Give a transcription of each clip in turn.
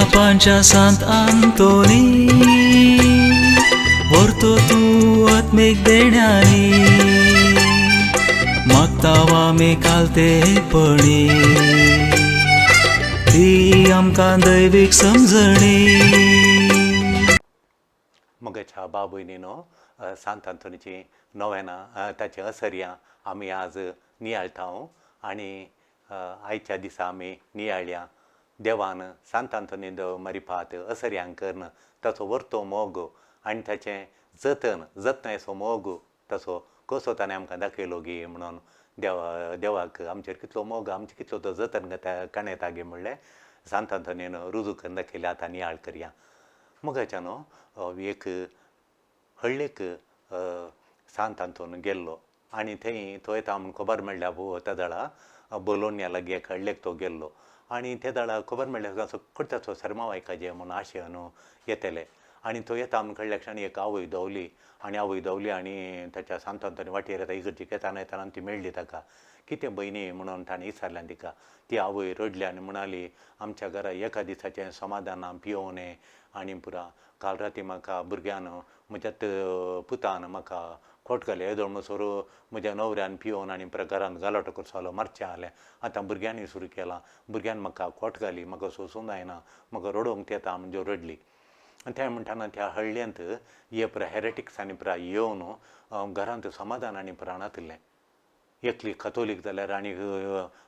कापांच्या सांत आंतोनी व्हरतो तूं आत्मीक देण्यांनी मागता आमी कालतेपणी ती आमकां दैवीक समजणी. मोगाच्या बाबयनीनो, सांत आंतोनीची नोवेनां, ताचीं असर्यां आमी आज नियाळटा आनी आयच्या दिसा आमी नियाळया देवान सांत आंतोनी the मरिपात असर्यां करून ताचो वर्तो मोग आनी ताचें जतन जतनायेचो मोग ताचो कसो ताणें आमकां दाखयलो गी म्हणून देवा देवाक आमचेर कितलो मोग, आमचें कितलो तो जतन काणयता गी म्हणलें सांत आंतोनीन रुजू करून दाखयलें. आतां नियाळ करया. मोगाच्या न्हू, एक हळ्ळेक सांत आंतोन गेल्लो आनी थंय तो येता म्हूण खबर मेळ्ळ्या. त्या वेळा बोलोन्या लागीं एक हळ्ळेक तो गेल्लो आनी ते वेळा खबर मेळ्ळ्या सगळो ताचो सरमांव आयकाजे म्हूण आशेन येतले आनी तो येता म्हूण कळ्ळ्या क्षणी एक आवय धांवली आनी आवय धांवली आनी ताच्या सांत आंतोनी वाटेर येता इगर्जेक येताना येताना ती मेळ्ळी ताका. कितें भयणी म्हणून ताणें विचारलें तिका. ती आवय रडली आनी म्हणाली, आमच्या घरा एका दिसाचें समाधान ना पियोवने आनी पुरा काल राती म्हाका भुरग्यान म्हज्याच पुतान म्हाका खोट घाली. येदोळ म्हणसर म्हज्या न्हवऱ्यान पियोवन आनी पुरा घरांत गलाटो करतालो, मारचें आहलें. आतां भुरग्यांनी सुरू केलां, भुरग्यान म्हाका खोट घाली, म्हाका सोंसूंक जायना, म्हाका रडोवंक येता म्हणजे रडली. आनी तें म्हणटाना त्या हळ्ळ्यांत हे पुरा हेरेटिक्स आनी पुरा येवन घरांत समाधान आनी पुरा नातिल्लें. एकली कथोलीक जाल्यार आनी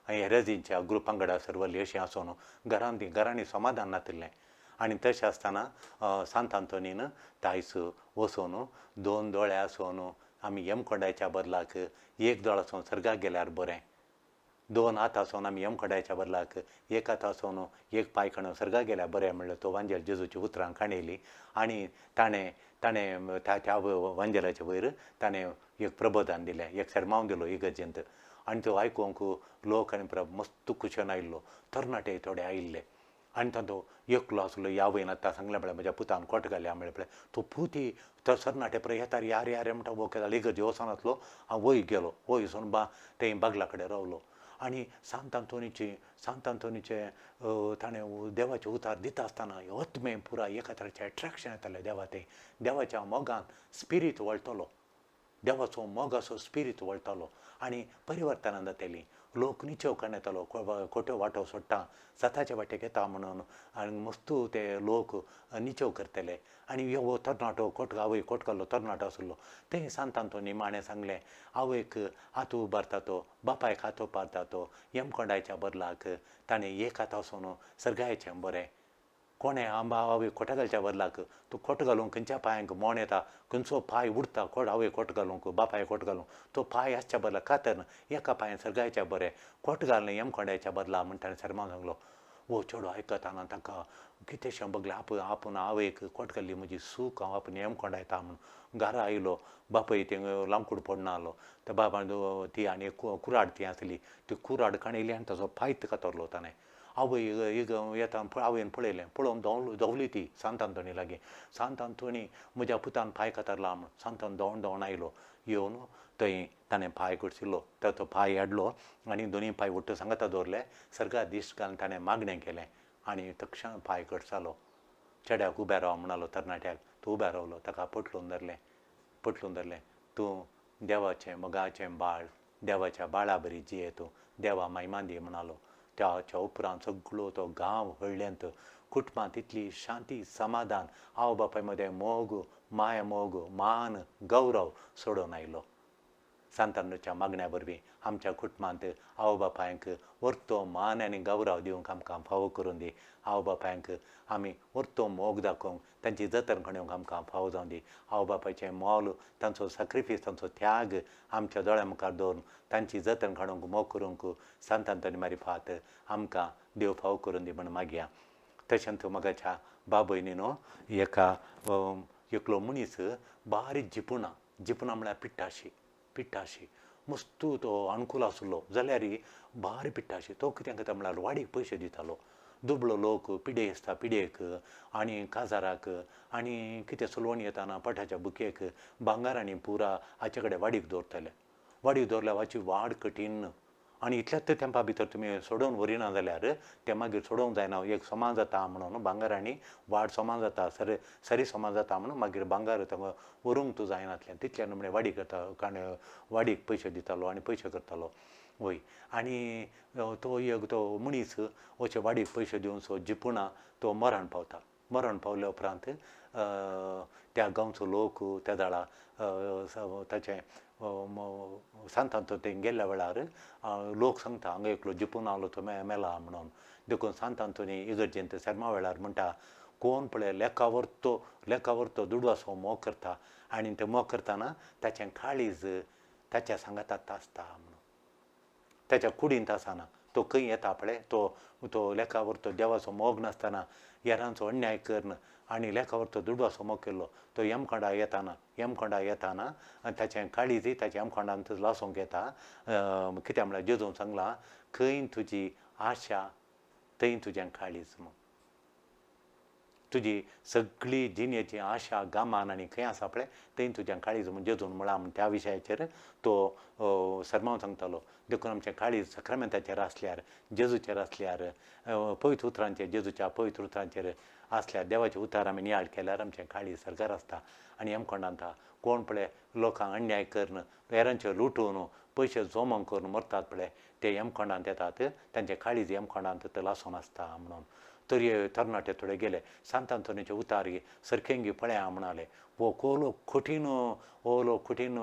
हेरेजींच्या ग्रुप वांगडा सर्वली अशें आसून घरांत घरांनी समाधान नातिल्लें. आनी तशें आसतना सांत आंतोनीन तायस वचून दोन दोळे आसून आमी यमकोंडाच्या बदलाक एक दोळो आसून सर्गाक गेल्यार बरें, दोन हात आसून आमी यमकोंडाच्या बदलाक एक हात आसून एक पांय काडून सर्गाक गेल्यार बरें म्हणलें तो वांजेल जेजूची उतरां काणयली. आनी ताणें ताणें त्या त्या वांजेलाच्या वयर ताणें एक प्रबोधन दिलें, एक सरमांव दिलो इगर्जेंत. आनी तो आयकूंक लोक आनी मस्त खुशेन आयिल्लो, तरणाटे थोडे आयिल्ले. आनी तातूंत एकलो आसलो, ह्या आवयन आतां सांगलें पळय म्हज्या पुतान खोट घाल्या म्हणलें पळय, तो पूत तो तरणाटे पळय येता यार यार म्हणटा वो केदाळ इगर्जे वचनासलो, हांव वय गेलो, वय वचून बा थंय बागला कडेन रावलो. आनी सांत आंतोनीची सांत आंतोनीचे ताणें देवाचे उतार दिता आसतना आत्मे पुराय एका तरेचें एट्रेक्शन येतालें देवा थंय, देवाच्या मोगान स्पिरीत वळटलो, देवाचो मोगाचो स्पिरीत वळटालो आनी परिवर्तनां जातालीं. लोक निचेव करून येतालो, खोट्यो वाटो सोडटा सताच्या वाटेक येता म्हणून आनी मस्तू ते लोक निचेव करतले. आनी हो तरणाटो खोट आवय खोट घाल्लो तरणाटो आसलो, थंय सांत आंतोनी माणें सांगलें, आवयक हात उबारता तो बापायक हात उबारता तो यमकोंडाच्या बदलाक ताणें एक हात आसून सर्गायचें बरें. कोणें आंबा आवय खोटा घालच्या बदलाक तूं खोट घालूंक खंयच्या पांयांक मोण येता, खंयचो पांय उडटा खोट आवय खोट घालूंक बापाय खोट घालूंक तो पांय आसच्या बदला कातर एका पांयान सर्गायच्या बरें, खोट घालून यमकोंडाच्या बदला म्हण ताणें सरमांव सांगलो. वो चेडो आयकताना ताका कितेंशें बगलें, आपूण आवयक खोट घाल्ली म्हजी सूक, हांव आपूण यमकोंडायता म्हूण. घरा आयलो, बापूय थंय लांकूड पडना आहलो, त्या बाबान ती आनी कुराड ती आसली ती कुराड काणयली आनी ताचो पांय कातरलो ताणें. आवय एक येता आवयन पळयलें, पळोवन धांवली ती सांत आंतोनी लागीं. सांत आंतोनी म्हज्या पुतान पांय कातरला म्हूण. सांत आंतोनी धांवन धांवन आयलो, येवन थंय ताणें पांय कडशिल्लो, ताचो पांय हाडलो आनी दोनूय पांय वट्ट सांगाता दवरले, सर्गा दीस घालून ताणें मागणें केलें आनी तक्षण पांय कडसालो. चेड्याक उबे राव म्हणालो तरणाट्याक, तो उबे रावलो, ताका पोटलून धरलें, पोटलून धरलें, तूं देवाचें मोगाचें बाळ, देवाच्या बाळा बरी जिये तूं, देवा महिमा दी म्हणालो. त्याच्या उपरांत सगळो तो गांव हळ्ळ्यांत कुटुंबांत इतली शांती समाधान, आवय बापाय मदें मोग, माया मोग, मान गौरव सोडून आयलो. सांत आंतोनीच्या मागण्या वरवीं आमच्या कुटुंबांत आवय बापायंक वर्तो मान आनी गौरव दिवंक आमकां फावो करून दी. आवय बापायंक आमी वर्तो मोग दाखोवंक, तांची जतन घेवंक आमकां फावो जावं दी. आवय बापायचें मोल, तांचो सॅक्रिफीस, तांचो त्याग आमच्या दोळ्या मुखार दवरून तांची जतन काडूंक, मोग करूंक सांत आंतोनी मारिफात आमकां देव फावो करून दी म्हण मागया. तशेंच मोगाच्या बाबयनी न्हू, एका एकलो मनीस बारीक जिपुणा, जिपुणा म्हळ्यार पिट्टाशी, पिट्टाशी मस्तू तो अनुकूल आसलो जाल्यार भारी पिट्टाशी. तो कितें करता म्हळ्यार वाडीक पयशे दितालो. दुबळो लोक पिडे आसता पिडेक आनी काजाराक आनी कितें सलवण येताना पठाच्या बुकेक भांगर आनी पुरा हाचे कडेन वाडीक दवरताले. वाडीक दवरल्यार हाची वाड कठीण. आनी इतल्याच तेंपा भितर तुमी सोडोवन व्हरिना जाल्यार तें मागीर सोडोवंक जायना, एक समा जाता म्हणून भांगर आनी वाड समा जाता, सर सरी समा जाता म्हणून मागीर भांगर तांकां व्हरूंक तूं जायनातलें. तितल्यान म्हळ्यार वाडी करता, कारण वाडीक पयशे दितालो आनी पयशे करतालो. वय आनी तो एक तो मनीस अशे वाडीक पयशे दिवन सो जिपुणा तो मरण पावता. मरण पावल्या उपरांत त्या गांवचो लोक त्या जाळा ताचें सांत आंतोनी गेल्ल्या वेळार लोक सांगता हांगा एकलो जिपून आसलो तो मेला म्हणून. देखून सांत आंतोनी इगर्जेंत सेर्मा वेळार म्हणटा, कोण पळय लेखावरतो दुडवाचो मोग करता आनी ते मोग करतना ताचें काळीज ताच्या सांगातांत आसता म्हणून, ताच्या कुडींत आसना. तो खंय येता पळय तो तो लेखावरतो देवाचो मोग नासतना हेरांचो अन्याय करून आनी लेखावरतो दुडवाचो मोग केल्लो तो यमखंडा येताना, यमखंडा येताना ताचें काळीज ताच्या यमखंडांत लासूंक येता. कित्याक म्हळ्यार जेजून सांगलां, खंय तुजी आशा थंय तुजें काळीज म्हूण. तुजी सगळी जिणेची आशा गामान आनी खंय आसा पळय थंय तुजें काळीज म्हूण जेजून म्हळां म्हूण त्या विशयाचेर तो सरमांव सांगतालो. देखून आमचें काळीज सक्रमेंताचेर आसल्यार, जेजूचेर आसल्यार, पवित्र उतरांचेर, जेजूच्या पवित्र उतरांचेर आसल्यार, देवाचे उतार आमी नियाळ केल्यार आमचें काळीज सरकार आसता. आनी यमखंडांत कोण पळय लोकांक अन्याय करून हेरांचे लुटून पयशे जोमो करून मरतात पळय ते यमखंडांत येतात, तांचें काळीज यमखंडांत लासून आसता म्हणून. तरी तरणाटे थोडे गेले सांत आंतोनीचे उतार सरखेंगी पळया म्हणाले, हो कोलो कठीण, ओलो कठीण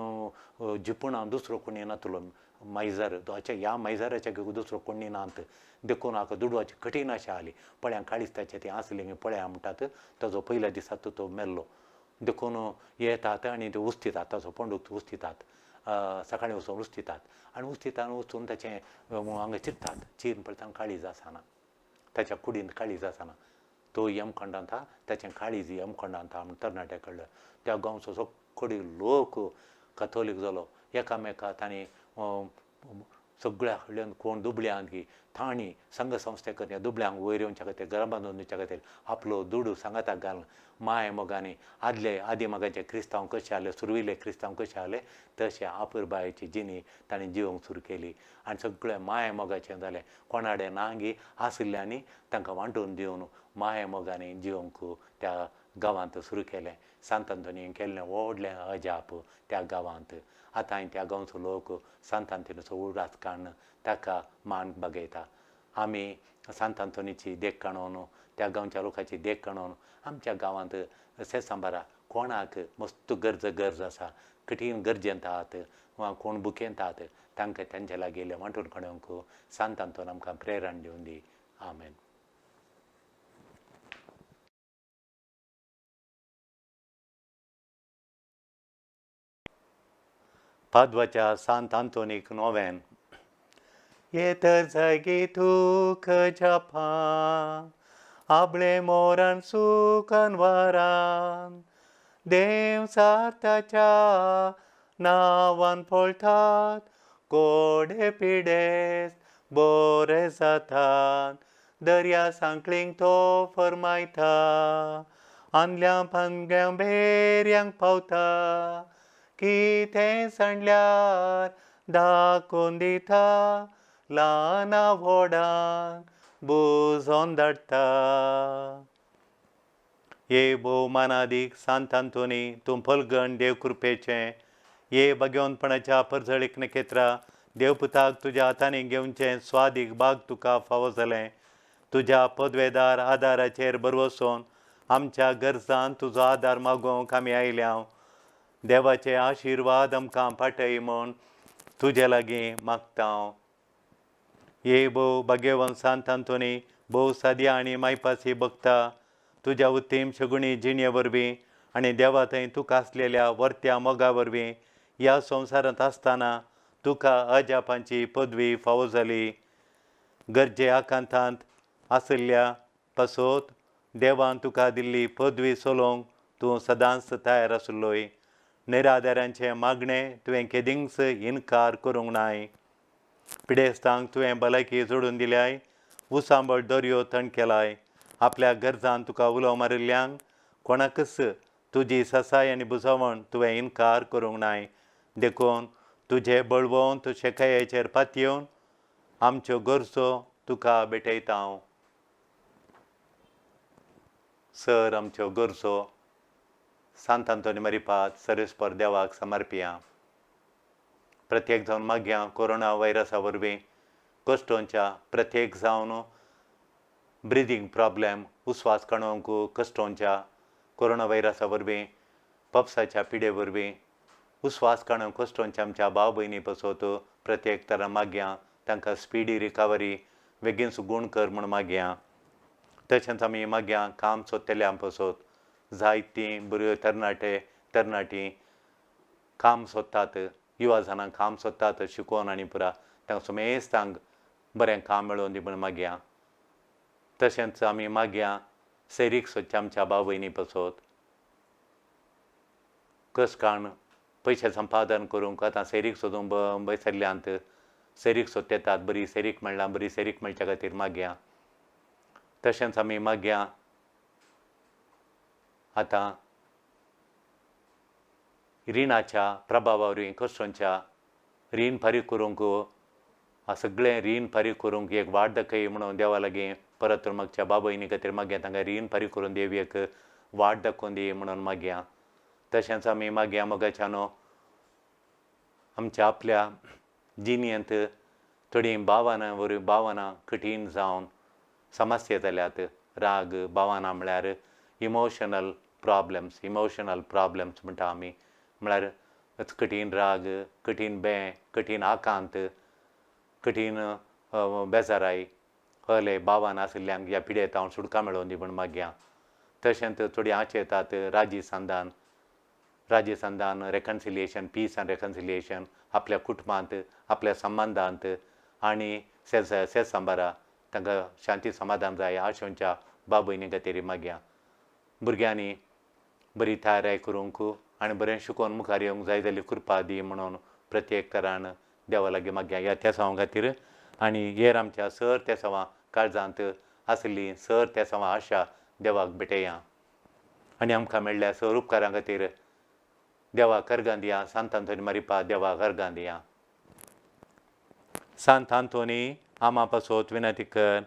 जिपुणा दुसरो कोणी नातलो मायजर हाच्या ह्या मायजराच्या दुसरो कोणी नात, देखून हाका दुडवाची कठीण आशा आली. पळया काळीज ताचें तें आसलें पळया म्हणटात, ताजो पयल्या दिसा तो मेल्लो. देखून येतात आनी ते उस्तितात, ताचो पंडूक उस्तितात, सकाळीं वचून उस्तितात आनी उस्तितात वचून ताचें हांगा चिरतात, चिरून पळयता काळीज आसना, ताच्या कुडींत काळीज आसना. तो यमखंडांत ताचें काळीज यमखंडांत म्हूण तरणाट्या कळ्ळें. त्या गांवचो सगळी लोक कथोलीक जालो, एकामेका तांणी सगळ्या कडल्यान कोण दुबळ्यांक तांणी संघ संस्थे खातीर दुबळ्यांक वयर येवच्या खातीर, घरां बांदून दिवच्या खातीर आपलो दुडू सांगाताक घालून माय मोगांनी आदले आदी मोगाचे क्रिस्तांव कशे आसले, सुरविल्ले क्रिस्तांव कशे आसले तशें आपुरबायेची जिणी तांणी जिवंक सुरू केली आनी सगळें माय मोगाचें जालें. कोणाडे नांगी आशिल्ल्यांनी तांकां वांटून दिवन माय मोगांनी जिवंक त्या गांवांत सुरू केलें. सांत आंतोनीन केल्लें व्हडलें अजाप त्या गांवांत. आतां त्या गांवचो लोक सांत आंतोनीचो उगडास काडून ताका मान बागयता. आमी सांत आंतोनीची देख काडून, त्या गांवच्या लोकांची देख काडून आमच्या गांवांत सेसांबारा कोणाक मस्त गरज गरज आसा, कठीण गरजेंत आहात वा कोण बुकेंत आहात तांकां तांच्या लागीं वांटून काडूंक सांत आंतोन आमकां प्रेरण दिवन दी. आमेन. पादवाच्या सांत आंतोनीक नोवेन. येत जागी तूक जापा आबळे मोरान सुखान वारान, देव साताच्या नांवान फळटात, कोडे पिडेस्त बोरे जातात, दर्या सांकळींक तो फरमायता, आंदल्या पांदग्या बेऱ्यांक पावता, कितें सांडल्यार दाखोवन दिता, ल्हाना व्हडांक बुजोवन धाडटा. हे भोवमानादीक सांत आंतोनी, तूं फलगण देव कृपेचें, हे भाग्यवंतपणाच्या परजळीक नखेत्रा, देवपुताक तुज्या हातांनी घेवचें स्वादीक बाग तुका फावो जालें. तुज्या पदवेदार आदाराचेर भरवसून आमच्या गरजान तुजो आदार मागोवंक आमी आयल्या. देवाचे आशिर्वाद आमकां पाटय म्हूण तुजे लागीं मागता. हे भोव भाग्यवंत सांत आंतोनी, भोव साद्या आनी मायपासी भक्ता, तुज्या उत्तीम शगुणी जिणे वरवीं आनी देवा थंय तुका आसलेल्या वर्त्या मोगा वरवीं ह्या संवसारांत आसतना तुका अजापांची पदवी फावो जाली. गरजे आकांतांत आशिल्ल्या पासत देवान तुका दिल्ली पदवी चलोवंक तूं सदांच तयार आशिल्लोय. निराधारांचें मागणें तुवें केदींच इनकार करूंक नाय. पिडेस्तांक तुवें भलायकी जोडून दिल्याय, उसांबळ दर्यो थंड केलाय. आपल्या गरजान तुका उलो मारिल्ल्यांक कोणाकच तुजी ससाय आनी बुजवण तुवें इनकार करूंक नाय. देखून तुजे बळवंत शेकायेचेर पातयेवन आमच्यो गरजो तुका भेटयता. सर आमच्यो गरजो सांत आंतोनी मारिपाद सर्वेस्पर देवाक समर्पिया. प्रत्येक जावन मागया कोरोना व्हायरसा वरवीं कश्टोंच्या प्रत्येक जावन ब्रिदींग प्रॉब्लेम उस्वास काडूंक कश्टोंच्या कोरोना व्हायरसा वरवीं पप्साच्या पिडे वरवीं उस्वास काडूंक कश्टोंच्या आमच्या भाव भयणी पासत प्रत्येक तरा मागया तांकां स्पिडी रिकवरी बेगीन गूण कर म्हूण मागया. तशेंच आमी मागया काम सोदतल्या पासत जायतीं बऱ्यो तरणाटे तरणाटीं काम सोदतात, युवा जाणां काम सोदतात शिकोवन आनी पुरा तांकां सुमेस्तांक बरें काम मेळोवन दी म्हूण मागया. तशेंच आमी मागया सैरीक सोदच्या आमच्या भाव भयणी पासत कस काण पयशे संपादन करूंक आतां सैरीक सोदूंक बसल्ल्यांत सैरीक सोदतात, बरी सैरीक मेळना, बरी सैरीक मेळच्या खातीर मागया. तशेंच आमी मागया आतां रिणाच्या प्रभावा वरवीं कश्टोंच्या रीण फारीक करूंक सगळें रीण फारीक करूंक एक वाट दाखय म्हणून देवा लागीं परत मागच्या बाबा भयणी खातीर मागया तांकां रीण फारीक करून देव एक वाट दाखोवन दी म्हणून मागया. तशेंच आमी मागया मोगाच्यानो आमच्या आपल्या जिणेंत थोडीं भावनां वरवीं भावनां कठीण जावन समस्या जाल्यात. राग भावनां म्हळ्यार इमोशनल प्रॉब्लम्स, इमोशनल प्रॉब्लम्स म्हणटा आमी, म्हळ्यार कठीण राग, कठीण बें, कठीण आकांत, कठीण बेजाराय हले भावनां आशिल्ल्यांक ह्या पिडेंत हांव सुटका मेळोवन दी म्हूण मागया. तशेंच थोडीं आश येतात राजी संदान, राजी संदान रेकन्सिलिएशन, पीस आनी रेकन्सिलिएशन आपल्या कुटुंबांत, आपल्या संबंदांत आनी सेज सांबारा तांकां शांती समाधान जाय आशोंच्या बाब भयणी खातीर मागया. भुरग्यांनी बरी तयाराय करूंक आनी बरें शिकोवन मुखार येवंक जाय जाल्यार कृपा दी म्हणून प्रत्येक तरान देवा लागीं मागया ह्या तेसांव खातीर. आनी हेर आमच्या सर तेसांवां काळजांत आसली सर तेसांवां आशा देवाक भेटया आनी आमकां मेळ्ळ्या सर उपकारां खातीर देवाक अर्गां दिया. सांत आंतोनी मारिपा देवाक अर्गां दिया. सांत आंतोनी आमा पासत विनंती कर.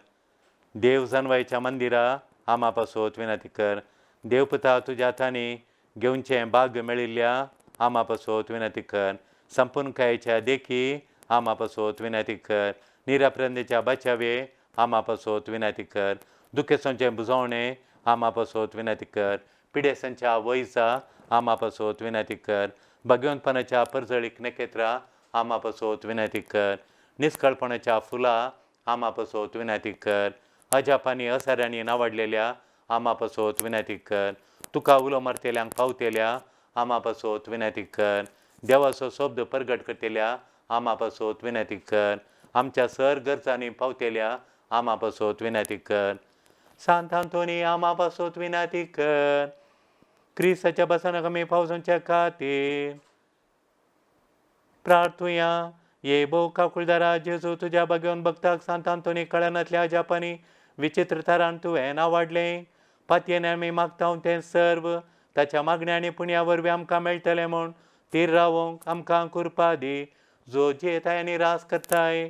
देव जनवायच्या मंदिरा आमा पासत विनंती कर. देवपुता तुज्या हातांनी घेवचें भाग्य मेळिल्ल्या आमा पासत विनंती कर. संपूर्णकायेच्या देखी आमा पासत विनंती कर. निराप्रंदेच्या बचावे आमा पासत विनंती कर. दुखेसांचें बुजवणें आमा पासत विनंती कर. पिडेसांच्या वयजा आमा पासत विनंती कर. भगवंतपणाच्या परजळीक नखेत्रां आमा पासत विनंती कर. निस्कळपणाच्या फुलां आमा पासत विनंती कर. अजापांनी असऱ्यांनी नावाडलेल्या आमा पासत विनंती कर. तुका उलो मारतेल्यांक पावतेल्या आमा पासत विनंती कर. देवाचो शब्द परगट करतेल्या आमा पासत विनंती कर. आमच्या सर गरजांनी पावतेल्या आमा पासत विनंती कर. सांत आंतोनी आमा पासत विनंती कर. क्रिस्ताच्या बसनाक आमी पावसाच्या खातीर प्रार्थुया. ये भोव काकुळदारा जेजू तुज्या भाग्यवन भक्ताक सांत आंतोनी कळनातल्या अजापांनी विचित्र थरान तुवें नावाडलें. पातयेन आमी मागता तें सर्व ताच्या मागण्या आनी पुण्या वरवीं आमकां मेळटलें म्हूण तीर रावोंक आमकां कृपा दी, जो जियेताय आनी रास करताय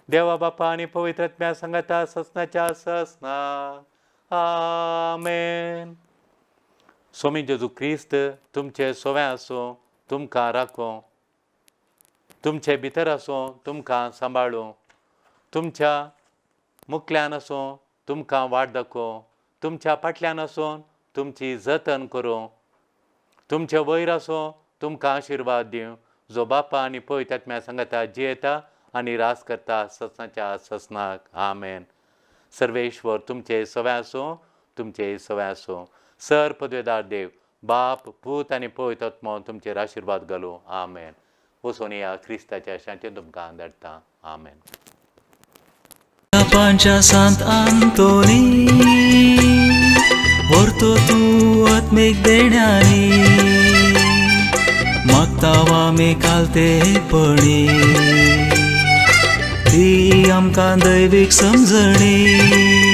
देवा बापा आनी पवित्र आत्म्या सांगाता ससनाच्या ससना. आमेन. स्वामी जेजू क्रिस्त तुमचे सोवे आसूं, तुमकां राखूं, तुमचे भितर आसूं, तुमकां सांबाळूं, तुमच्या मुखल्यान आसूं तुमकां वाट दाखोवं, तुमच्या फाटल्यान आसून तुमची जतन करूं, तुमचे वयर आसूं तुमकां आशिर्वाद दिवं, जो बापा आनी पवित्र आत्म्या सांगाता जियेता आनी रास करता ससनाच्या ससनाक. आमेन. सर्वेश्वर तुमचे सवे आसूं, तुमचे सवे आसूं. सर पदवेदार देव बाप पूत आनी पवित्र आत्मो तुमचेर आशिर्वाद घालूं. आमेन. वचून ह्या क्रिस्ताच्या शांतीन तुमकां धाडटा. आमेन. पांच्या सांत आंतोनी व्हरतो तूं आत्मीक देण्यांनी मागता आमी कालतेपणी ती आमकां दैवीक समजणी.